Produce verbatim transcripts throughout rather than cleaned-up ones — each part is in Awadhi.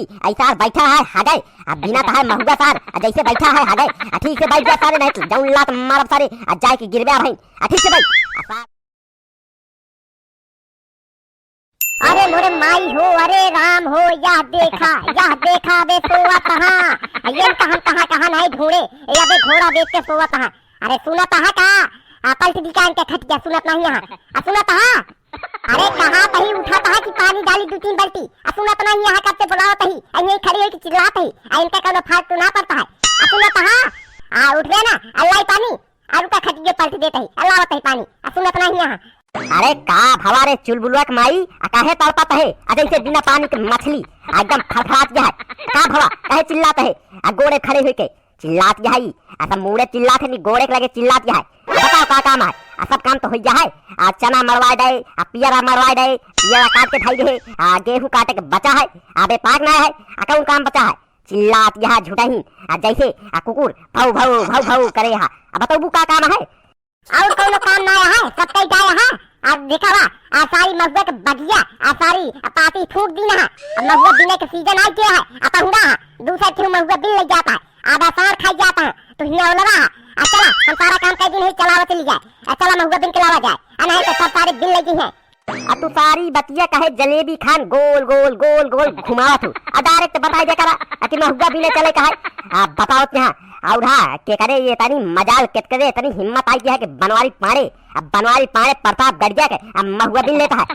ऐसा बैठा है हगे, अब बिना तहार महुआ सार, आ जैसे बैठा है हगे, आ ठीक से बैठ जा सारे, नहीं तो जौन लात मारब सारे, आ जाए के गिरबे भाई, आ ठीक से बैठ। आ सार अरे मोरे माई हो, अरे राम हो, यह देखा, यह देखा बे सोवत हाँ। ये तो हम कहाँ, कहाँ नहीं ढूंढे, ये अबे घोड़ा देख के सोवत हाँ। अरे सुनत हाँ का? आ, पलट दी का इनके खटिया, सुनत नहीं हाँ। आ, सुनत हाँ? अरे कहाँ तही उठात हाँ कि पानी डाली दू तीन बाल्टी। आ, सुनत नहीं हाँ, कब से बुलावत ही, आ, यहीं खड़ी होई कि चिल्लात ही। आ, इनका कौनो फालतू ना पड़ता है। आ, सुनत हाँ? आ, उठ गया ना, अल्लाई पानी। अउर का खटिया पलट देत ही, अल्लाह बताई पानी, आ सुनत नाही यहाँ। अरे का भवा रे चुलबुलवा के माई, आ काहे तड़पत है? आ जैसे बिना पानी के मछली, आ एकदम फड़फड़ात गया है। का भवा, काहे चिल्लात है? आ गोड़े खड़े होके चिल्लात गया है, आ सब मुड़े चिल्लात है, नी गोड़े के लगे चिल्लात गया है। आ बताओ का काम है? आ सब काम तो हो गया है। आ चना मरवा दे, आ पियरा मरवा दे, पियरा काट के खाई दे, आ गेहूं काटे के बचा है, अबे पाक ना है, आ कौन काम बचा है? चिल्लात यहाँ झुटही, आ जैसे आ कुकुर भौ भौ भौ भौ करे हा। अब बतौबू का काम है? और कौनो काम ना है, सब कई जाए है। अब देखावा, आ सारी महुआ के बगिया, आ सारी पाती फूंक दी ना। अब महुआ बिने के सीजन आ गया है, आ पहुड़ा है, दूसरा क्यों महुआ बिन ले जाता है, आधा सार खाई जाता है, तो हिया ओलवा है। आ चला, हम सारा काम कर दी नहीं, चलावा चली जाए, आ चला महुआ बिन के लावा जाए, आ नहीं तो सब सारे बिन ले गई हैं। आ तू सारी बतिया कहे जलेबी खान गोल गोल गोल गोल घुमावत हो। आ डायरेक्ट बताई दे करा, आ कि महुआ बीने चले कहे। आ बतावत यहाँ, और हाँ, के करे ये तनी मजाल, केत करे तनी हिम्मत आई है कि बनवारी पाड़े, अब बनवारी पाड़े प्रतापगढ़िया के, अब महुआ बीन लेता है।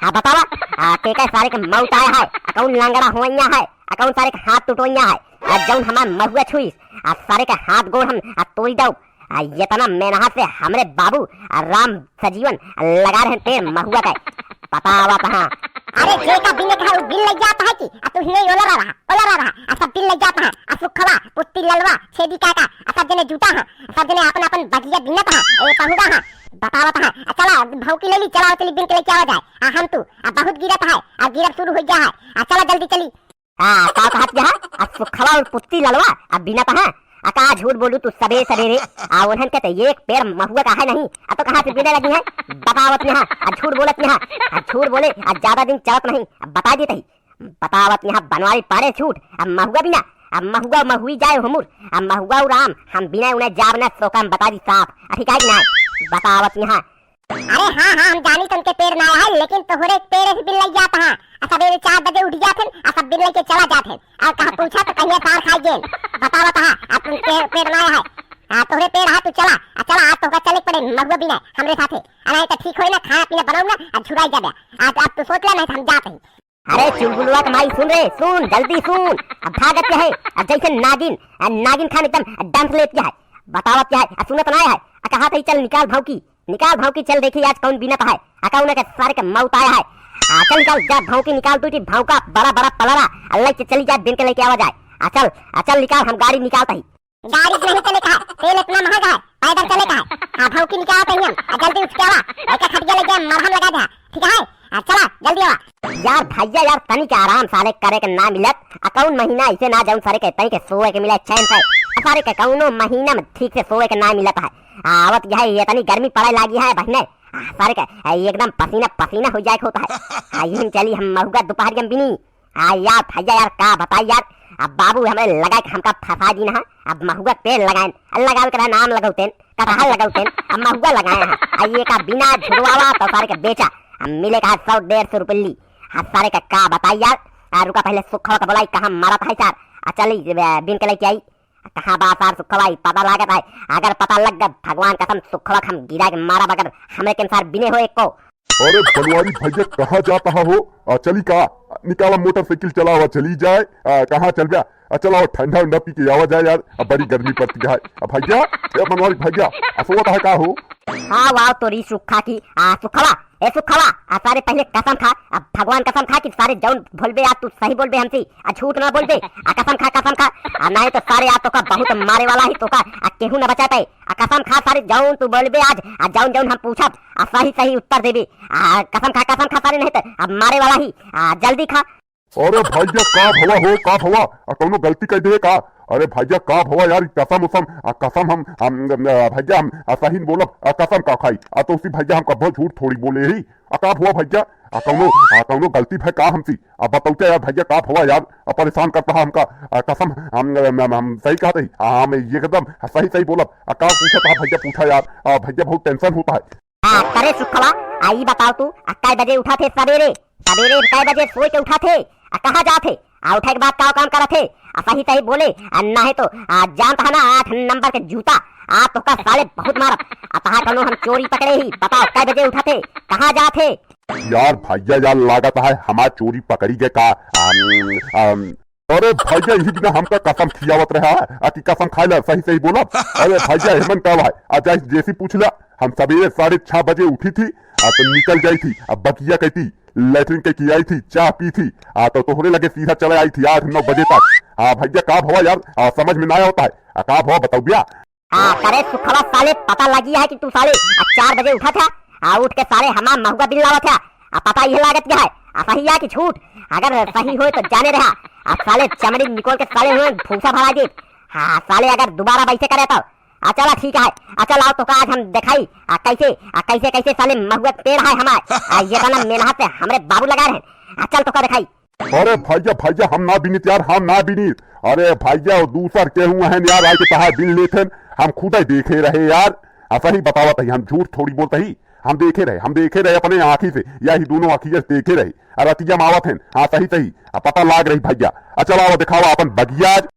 हाँ बतावा, आ के के सारे के मौत आया है, आ कौन लंगड़ा होइया है, आ कौन सारे के हाथ टूटोइया है, आ जौन हमार महुआ छुईस, आ सारे के हाथ गोड़ हम आ तोड़ी दऊ। आ, इतना मेहनत से हमरे बाबू, आ, राम सजीवन, आ, लगा रहे पेड़ महुआ के। बतावत हाँ। अरे, जेका बिने कहा, उ बिन लग जाता है कि? आ, तू हिने ओलरा रहा, ओलरा रहा। आ, सब बिन लग जाता है। आ, सुखवा, पुत्ती ललवा, छेदी काका, आ, सब जने जूटा है। आ, सब जने अपन, अपन बगिया बिनत है। ए, पहुड़ा है। बतावत है। आ, चला, भौकी ले ली, चला, चली बिन के लेके आवा जाए। आ, हम तू, आ, बहुत गिरत है। आ, गिरत शुरू हो गया है। आ, चला, जल्दी चली। हाँ, का कहत गया? आ सुखवा और पुत्ती ललवा, अब बिनत हाँ। आ का झूठ बोलू तू सबेरे सबेरे? आ उन्हन के तो एक पेड़ महुआ का है नहीं, आ तो कहाँ से बिने लगी है? बतावत यहाँ, आ झूठ बोलत यहाँ, आ झूठ बोले, आ ज्यादा दिन चलत नहीं, आ बता देते ही। बतावत यहाँ बनवारी पाड़े छूट, आ महुआ बिना, आ महुआ महुई जाए हुमुर, आ महुआ और आम, हम बिना उन्हें जाब ना सोका हम बता दी साफ, आ ठीक है कि ना? बतावत यहाँ। अरे हाँ, हाँ, हम जानी तुमके पेड़ ना है, लेकिन तोहरे पेड़ से बिन लग जात है। आ सबेरे चार बजे उठ जात है, आ सब बिन लेके चला जात है। और कहाँ पूछा तो कहिए सार खाई गेन। बतावत है, आ तुमके पेड़ ना है। हाँ, तोहरे पेड़ है, तू चला। आ चला, आज तोहका चले के पड़े, महुआ बिना, हमरे साथे। आ नहीं तो ठीक होई ना, खाना पीना बनाऊ ना, आ झुराई जाबे। आज अब तू सोच ले, नहीं तो हम जात ही। अरे चुलबुलवा के माई, सुन रे, सुन, जल्दी सुन। अब भागत क्या है? अब जैसे नागिन, आ, नागिन खान एकदम डंस लेत क्या है? बतावत क्या है? आ, सुनत ना है? आ, कहा था, चल निकाल भौकी, निकाल भौकी, चल देखी आज कौन बिनत है। आ, कौन के सारे के मौत आया है। आ, चल निकाल, जा भौकी निकाल, दू ठी भौका, बड़ा, बड़ा पलरा, आ, लेके चली जाए, बिन के लेके आवा जाए। आ, चल, आ, चल निकाल, हम गाड़ी निकालता ही। गाड़ी नहीं चले कहा, तेल इतना महंगा है, पैदल चले कहा। हाँ, भौकी निकाल तो ही हम, आ जल्दी उठ के आवा, एक खटिया ले जाए, मरहम लगा दे, ठीक है? हाँ, चला, जल्दी आवा। यार भैया यार, तनी के आराम साले करे के ना मिलत, आ कौन महीना ऐसे ना जौन सारे के तनी के सोए के मिले चैन से, आ सारे के कौनो महीना में ठीक से सोए के ना मिलत है। आ, आवत यह ये तनी गर्मी पड़े लागी है बहने, आ, सारे के, आ, एकदम पसीना पसीना हो जाए के होता है। आ, यही चली हम महुआ दोपहरिया में बिनी, आ यार भैया यार का बताई यार, अब बाबू हमरे लगा के हमका फंसा दी ना, अब महुआ के पेड़ लगाएन, लगावे के रहा नाम लगौतेन, कटहल लगौतेन, अब महुआ लगाए हैं, आ ये का बिना झुरवावा तो सारे के बेचा, अब मिले का सौ डेढ़ सौ रुपये ली, अब सारे का का बताई यार, आ रुका पहले सुखवा का बोलाई कहाँ मारत है सार, आ चली ए, बिन के लेके आई, कहाँ बा सार सुखवा, ई पता लागत है, अगर पता लग गया भगवान कसम सुखवा के हम गिरा के मारब अगर हमरे के अनुसार बिने हो एको। अरे बनवारी भैया, कहाँ जाता हो? आ, चली का? निकाला मोटरसाइकिल, चलावा, चली जाए। आ, कहाँ चल गया? आ, चलाओ, ठंडा उंडा पी के आवा जाए यार। अब बड़ी गर्मी पड़ती है। अब भैया, ए बनवारी भैया, आ, सोवत है का हो? हाँ, वाह, तोरी सुखा की, आ, सुखवा, ए सुखवा, आ, सारे पहले कसम खा, अब भगवान कसम खा कि सारे जौन बोलबे आज तू सही बोलबे हमसे, आ, झूठ ना बोलबे, आ, कसम खा, कसम खा, आ, नहीं तो सारे आज तोका बहुत मारे वाला ही तोका, आ, केहू ना बचा पाए। आ कसम खा सारे, जौन तू बोलबे आज, आ जौन जौन हम पूछब, आ सही सही उत्तर देबे। आ कसम खा, कसम खा सारे, नहीं तो अब मारे वाला ही। आ जल्दी खा। अरे भइया, का भवा हो, का भवा? आ, कउनो गलती कइ देहे का? अरे भइया, का भवा यार, ई कसम उसम, आ, कसम हम, हम, आ, भइया, हम, आ, सही न बोलब, आ, कसम का खाई? आ, तो उसी भइया, हम कभो झूठ थोड़ी बोले ही। आ, का भवा भइया? आ, कउनो, आ, कउनो गलती भय का हमसी? आ, बतौते यार भइया, का भवा यार? आ, परेशान करत हा हमका। आ, कसम, हम, हम, हम सही कहत ही। आ, हम एकदम सही, सही बोलब। आ, का पूछत हा भइया, पूछा यार। आ, भइया, बहुत tension होत है। हाँ, करे सुखवा, आ, ई बताओ तू, आ, कै बजे उठत हे सबेरे? सबेरे कै बजे सोइ के उठत हे? आ, कहाँ जात हे? आ, उठे के बाद का काम करत हे? आ, सही सही बोले, आ, नाहीं तो, आ, जानत हा ना, आठ नंबर के जूता, आ, तोहका साले बहुत मारब। आ, तहार कउनो हम चोरी पकड़े ही, बताओ कै बजे उठत हे, कहाँ जात हे? यार भइया, यार लागत है हमार चोरी पकड़ी गए का? अम, अम, अरे भइया, इही बिना हमका कसम खियावत रहा है, आ कि कसम खाए ला, सही सही बोला। अरे भइया, हेमन का भाई, आ जाए जैसी पूछ ला, हम सबेरे साढ़े छह बजे उठी थी, आ तो निकल जाई थी, अब बगिया कइती, लैट्रिन कइ की आई थी, चाह पी थी, आ तो तोहरे लगे सीधा चले आई थी आठ नौ बजे तक। आ भइया, का भवा यार, आ समझ में ना आवत है, आ का भवा बतौबिया? हाँ, करे सुखवा साले, पता लगी है कि तू साले आ चार बजे उठत है, आ उठ के साले हमार महुआ बिन लावत है, आ पता यह लागत क्या है, आ सही है कि झूठ? अगर सही होए तो जाने रहा, आ साले चमड़ी निकोल के साले हुए भूसा भरा दे। हाँ, साले अगर दोबारा वैसे करे तो, आ चला ठीक है, आ चल आओ तोका आज हम देखाई, आ कैसे, आ कैसे, कैसे साले महुआ पेड़ है हमार, आ ये तना मेहनत से हमरे बाबू लगा रहे हैं, आ चल तोका देखाई। अरे भइया, भइया, हम ना बिनित यार, हम ना बिनित। अरे भइया, वो दूसर केहू हैं यार, आइके तहार बिन लेत हैं, हम खुदे देखे रहे यार। आ सही बतावत ही, हम झूठ थोड़ी बोलत ही, हम देखे रहे, हम देखे रहे अपने आँखी से, यही दोनों आँखी से देखे रहे। आ रतिया में आवत हैं, हाँ सही सही, आ पता लाग रही भइया। आ चलावा देखावा अपन बगिया आज।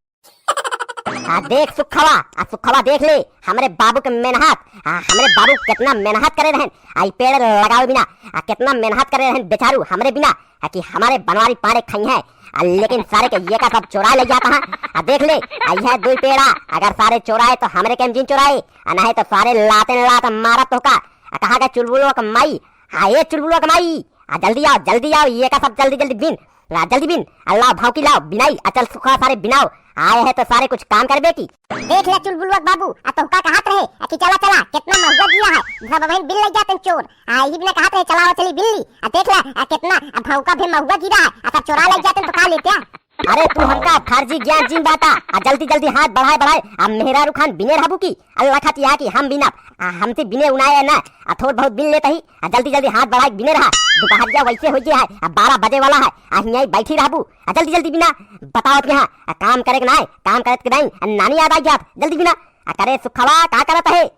आ देख सुखवा, आ सुखवा देख ले, हमरे बाबू के मेहनत, आ हमरे बाबू कितना मेहनत करे रहन, आ ई पेड़ लगावे बिना, आ कितना मेहनत करे रहन बेचारू हमरे बिना, आ कि हमारे बनवारी पाड़े खाई है, आ लेकिन सारे के ये का सब चोराए ले जाता है। आ देख ले, आ यह दुई पेड़ा अगर सारे चोराए तो हमरे के जिन चोराए, आ नहीं तो सारे लाते लात मारत तोहका। आ कहा के चुलबुलवा के माई, हाँ ये चुलबुलवा के माई, आ जल्दी आओ, जल्दी आओ, ये का सब जल्दी जल्दी बिन, आ जल्दी बिन, आ लाओ भौकी लाओ, बिनाई, आ चल सुखवा सारे बिनाओ, आए हैं तो सारे कुछ काम करबे की। देख ले चुलबुलवा के बाबू, आ तोहका कहत रहे, आ कि चला चला, कितना महुआ गिरा है, सब बहन बिन लग जाते हैं चोर, आ यही बिना कहत रहे, चला चली बिन ली, आ देख ले, आ कितना, आ भौका भी महुआ गिरा है, आ सब चोरा लग जाते हैं तो का लेते हैं? अरे तू हमका फर्जी ज्ञान जिन बाटा, आ जल्दी जल्दी हाथ बढ़ाए बढ़ाए, आ मेहरारू खान बिने रहबू की, अल्लाह खाती है कि हम बिनब, आ हमसे बिने उनाए ना, आ थोड़ बहुत बिन लेते ही, आ जल्दी जल्दी हाथ बढ़ाए बिने रहा, दोपहरिया वैसे हो गया है, आ बारह बजे वाला है, आ हियाई बैठी रहबू, आ जल्दी जल्दी बिना, बताओ कि हाँ, आ काम करे के ना है, काम करे के नहीं, आ नानी याद आ गया, जल्दी बिना, आ करे सुखवा का करत है?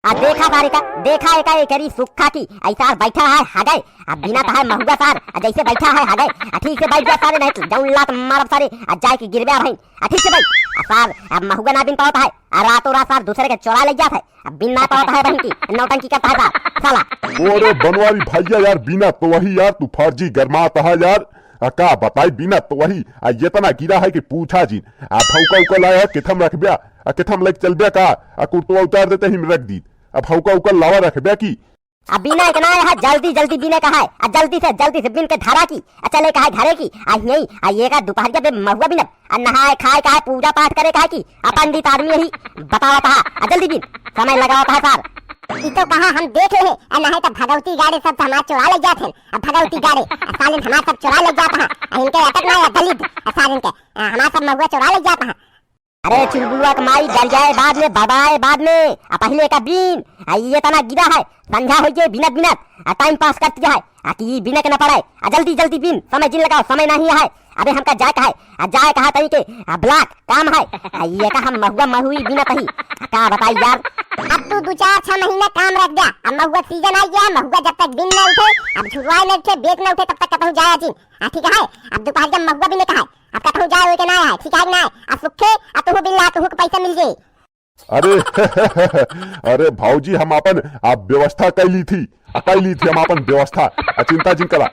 आ देखा सारे का, देखा एका एकरी सुखा की, ऐसा बैठा है हगै, आ बिना तो है महुआ सार, आ जैसे बैठा है हगै, आ ठीक से बैठ जा सारे, नहीं तो जौन लात मारब सारे, आ जाए के गिरबे भाई, आ ठीक से बैठ, आ सार, आ महुआ ना बिन पावत है, आ रातों रात सार दूसरे के चोरा ले जात है, आ बिन ना पावत है बहन की, नौटंकी करता है सार, साला। अरे बनवारी भइया यार, बिना तो वही यार, तू फर्जी गरमात है यार, आ का बताई बिना तो वही, आ इतना गिरा है कि पूछा जिन, आ भौका उका लाया है, किथम रखब्या, आ किथम लेके चलब्या का, आ कुर्तवा उतार देते ही रख दी, आ भौका उका लावा रखब्या की। आ बिना इतना है, जल्दी जल्दी बिने का है, आ जल्दी से, जल्दी से बिन के धरा की, आ चले का है घरे की, आ यही, आ ये का दोपहरिया पे महुआ बिनब, आ नहाए खाए का है, पूजा पाठ करे का है की, आ पंडित आदमी यही बतावत है, आ जल्दी बिन, समय लगावत है सार। ई तो कहा हम देख ले, आ नहीं तो भगवती गाड़े सब तो हमार चोरा ले जात हैं, आ भगवती गाड़े, आ सालिन हमार सब चोरा ले जात हैं, आ इनके अटक ना है दलित, आ सालिन के, आ हमार सब महुआ चोरा ले जात हैं। अरे चुलबुलवा के माई, डर जाए बाद में, बबाए बाद में, आ पहले का बीन, आ ये तना गिरा है, संझा हो गए बिनत बिनत, आ टाइम पास करती है, आ कि बीने के न पड़े, आ जल्दी जल्दी बीन, समय जिन लगाओ, समय नहीं है, अबे हमका जाए का है, आ जाए कहा तई के, आ ब्लॉक काम है, आ ये का हम महुआ महुई बिनत ही, आ का बताई यार। अब तू दो चार छह महीना काम रख द्या, अब महुआ सीजन आ गया, महुआ जब तक बिन न उठे, अब झुरवाए न उठे, बेच न उठे, तब तक कतहूँ जाया जिन, आ ठीक है, अब दोपहर जब महुआ बिने का है, अब कतहूँ जाए होई के ना है, ठीक है कि ना? अब सुखे, अब तुहू बिल्ला, तुहू के पैसा मिल जाई। अरे, अरे भौजी, हम आपन, आप व्यवस्था कैली थी, आ कैली थी हम आपन व्यवस्था, आ चिंता जिन करा।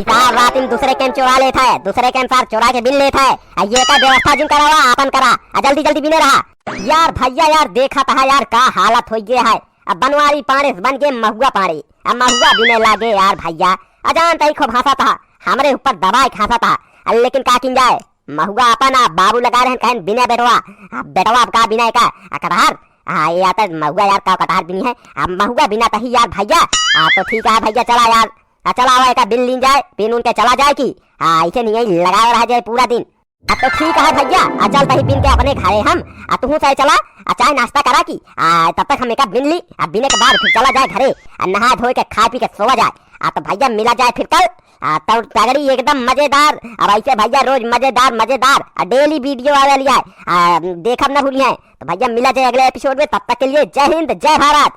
सार रात में दूसरे के चोरा लेत है, दूसरे के सार चोरा के बिन लेत है, आ ये का व्यवस्था जिन करावा, आपन करा, आ जल्दी जल्दी बिने रहा। यार भइया यार, देखा था यार, का हालत हो गया है, अब बनवारी पाड़े से बन गए महुआ पाड़े, अब महुआ बिने लागे यार भइया, अजान तई खूब हंसा था, हमरे ऊपर दबाए के हंसा था, लेकिन का किन जाए, महुआ अपन आ बाबू लगा रहन, कहन बिना बेटवा, आ बेटवा अब का बिना का, आ कटहर, आ ये आता महुआ यार का कटहर बिनी है, आ महुआ बिना तही यार भइया, आ तो ठीक है भइया, चला यार, आ चला आवा, एका बिन लीन जाए, बिन उनके चला जाए की, आ, इसे नहीं लगाए रह जाए पूरा दिन। आ तो ठीक है भैया, आ चल तही बिन के अपने घरे हम, आ तुहू से चला, आ चाय नाश्ता करा की, आ तब तक हम एका बिन ली, आ बिने के बाद फिर चला जाए घरे, आ नहा धोए के खा पी के सोवा जाए। आ तो भैया मिला जाए फिर कल, आ तो तगड़ी एकदम मजेदार। अब ऐसे भैया रोज मजेदार मजेदार, आ डेली वीडियो आवे वाली है, आ देखब ना भूलिए। तो भैया मिला जाए अगले एपिसोड में, तब तक के लिए जय हिंद, जय भारत।